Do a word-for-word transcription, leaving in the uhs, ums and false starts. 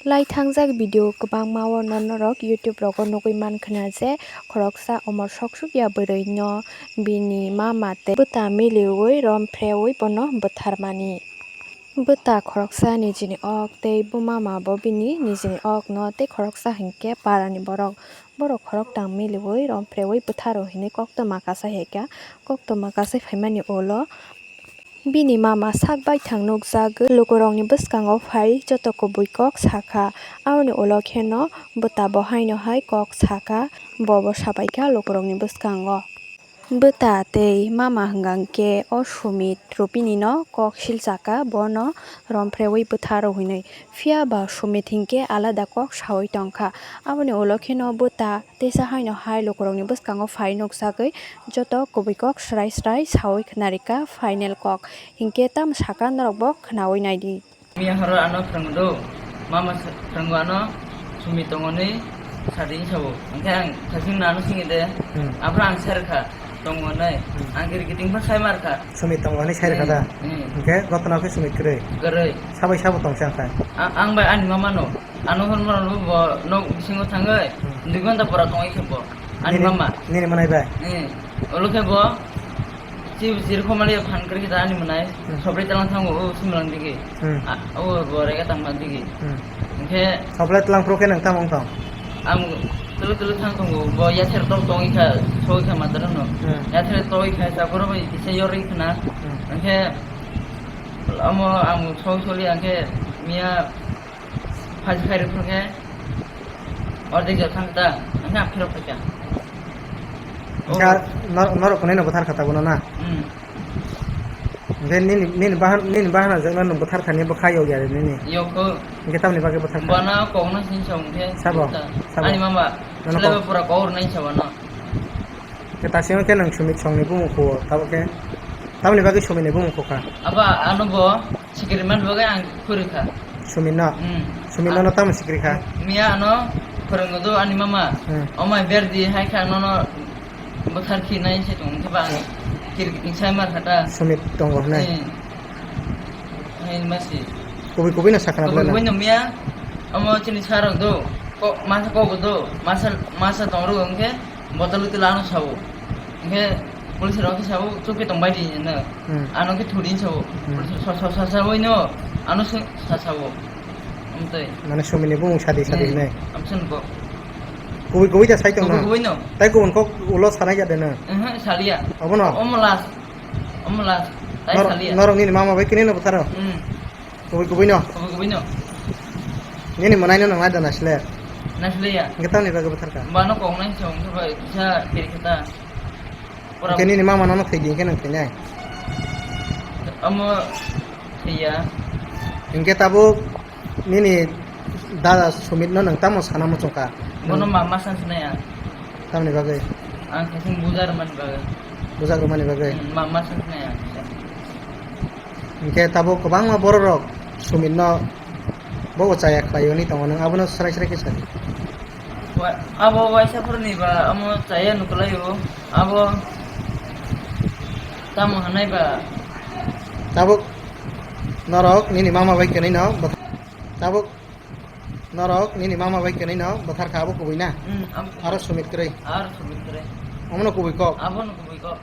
Lai thangjak video kwbangma o no norok YouTube rogo nugwi mankha na je khoroksa omor sok suk ya bwrwi no bini mama tei bwta miliwi rom phrewi bono bwtharmani. Bwta khoroksa nijini ok tei buma ma bo bini nijini ok no tei khoroksa hinkhe parani borok. Borok khorok tang miliwi rom phrewi bwtharo hinwi koktwma kasai hai kha. Koktwma kasai phaimani ulo bini mama sak baithang nukjagwi lukurokni bwskango phai joto kubui kok sakha. Aboni ulo kheno bwta bo haino hai kok sakha, bo bo sabaikha lukurokni bwskango. Bwta tei mama hwnkha khe o Sumit Rupini no kok silsakha, bono rom phrewi bwtharo hinwi. Phiya ba Sumit hinkhe alada kok sawi tongkha. Aboni ulo kheno bwta teisa haino hai lukurokni bwskango phai nukjagwi joto kubui kok srai srai sawi khwnarikha, final kok. Hinkhe tamo sakha norok bo khwnawi naidi. Miya horo ano phwrwngdo, mama sa-, phwrwngo ano Sumit tongo hinwi sadi sabo. Hinkhe ang thasing nano singi de, Hmm. Aphuru ang serkha tongo hinwi. Hmm. Ang kiri kiting pha sai markha. Sumit tongo hinwi serkha da? Hmm, hmm. Hinkhe gotna khe Sumit kwrwi? Kwrwi. Sabai sabo tongsa kha? A-, ang bai ani mama no. Ano hwn mano bo nok bisingo thangwi Hmm. dui ghonta pora tongwi khe bo. Ani Nini, mama. Nini manai bai? Hmm. Olo khe bo Chi, chiri khomali phan kri kita ani manai. Hmm. Sobri talang thango, o simlang digi. Hmm. A, o bo rega tangma digi. Hmm. Hinkhe Sobri talang pro khe nang tamo wngtong? Ang tulu tulu thang tongo, bo yather tok tong ikha, so ikha matara no. Hmm. Yather tok ikha, sa koro bai kisa yor ikha na. Hmm. Hinkhe amo ang so soli hinkhe miya Phaji khairok phano khe ordek jora thang ta, ang khe ang phirok phaikha. Hwnkhe nor-, norok hwnwi no bwthar kha tabukno na? Hmm. Hwnkhe nini, nini bahan, nini bahan ajwkno nwng bwthar thani bwkha yok ya nini? Yok kho. Hwnkhe tamni bagwi bwthar kha? Bana kokno sini sa hwnkhe. Sabo? Sabo? Ani mama. Nono silaiba kok- pura kok rwnai sa bana. Khe tasingma khe nwng Sumit songni bumung khuo, tabuk khe tamoni bagwi Sumitni bumung khukha? Abo ano bo sikiri man bagwi ang khurikha. Sumitno? Hmm. Sumitno no tamo sikiri kha? Miya ano phwrwngdo ani mama. Hmm. Omai berdi hai kha nono bwthar khinai se tong khe ba ang kiri kiting sai mar kha ta. Sumit tongo hwnwi? Hmm. Hai masi. Kubui kubui no sakha na kubui kubui no miya omo chini sarok do. Ko masa ko do. Masa masa tong ro hwnkhe. Botol utila ano sabo. Hwnkhe police rok khe sabo, "Chukhe tongbai di," hino. Hmm. Ano khe thudi sabo. Hmm. Police sa, sa, sa, sa, oi no. Ano sa, sa, sabo. Amtoi. Mane Sumitni bumung sadi, sadi hmm, hinai. Amsa nugo. Kubui, kubui da sai tong kubui, no? Kubui no. Tai kubun kok ulo sanai ya de no? Ehe, salia. Abo no? Omo last. Omo last. Tai salia. Norok nini mama bai kini no bwtharo? Hmm. Kubui kubui no? Kubui kubui no. Nini mwnaino nang naida naisle? Naisle ya. Hwnkhe tamni bagwi bwthar kha? Bano kok nai se hwnkhe bai kisa kiri khe ta. Hwnkhe nini mama nono thwi di hwnkhe nwng thwinai? Omo thwi ya. Hwnkhe tabuk nini dada Sumitno nwng tamo sana muchung kha? Bono mama san sinai ya. Tamni bagwi? Ang khe bujar man bagwi. Bujar mani bagwi? Hmm, mama san sinai ya. Hwnkhe tabuk kwbangma bororok Sumitno bo chaya khlai hwnwi tongo, nwng abono srai srai khe sa di. Wa-, abo waisa phuruni ba amo chaya nuklaio, abo tamo hwnai ba. Tabuk norok nini mama bai kwnwi no bwtha-, tabuk norok nini mama bai kwnwi no bwthar kha abo kubui na? Hmm, abo kubui. Aro Sumit kwrwi? Aro Sumit kwrwi. Omono kubui kok? Abono kubui kok.